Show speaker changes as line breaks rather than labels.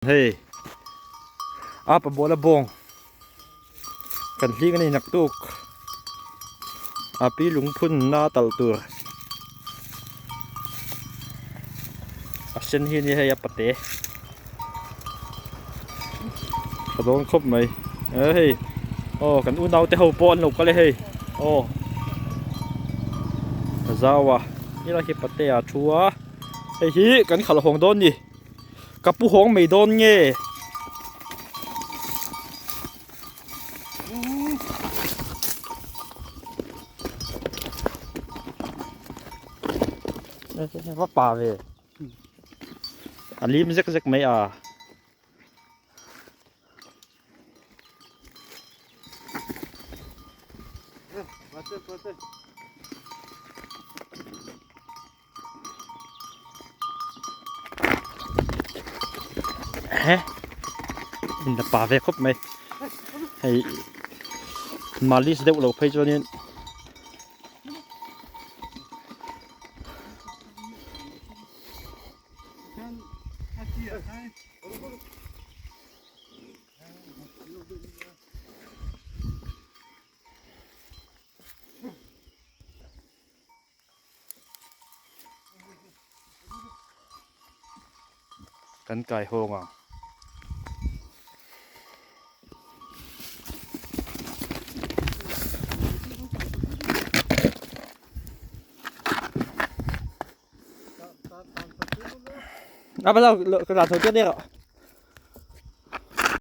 Hei apa buala bawng kan hling a ni naktuk a pi lungphun na talh tur a sen hi a ni hei a pate ka dawn khawp mai e hei aw kan unau te ho pawh an lo kal e hei aw a zau a helai hi pate a thu a hei hi kan khalh hawng dawn a ni. Ka pu hawng mai dawn nge? Va pa ve. A lim zek zek mai a. He in la pa ve khawp mai hei malis deuh lo phei chuanin Kan kai hawng ang. A bắt đầu cái là thời tiết đi ạ.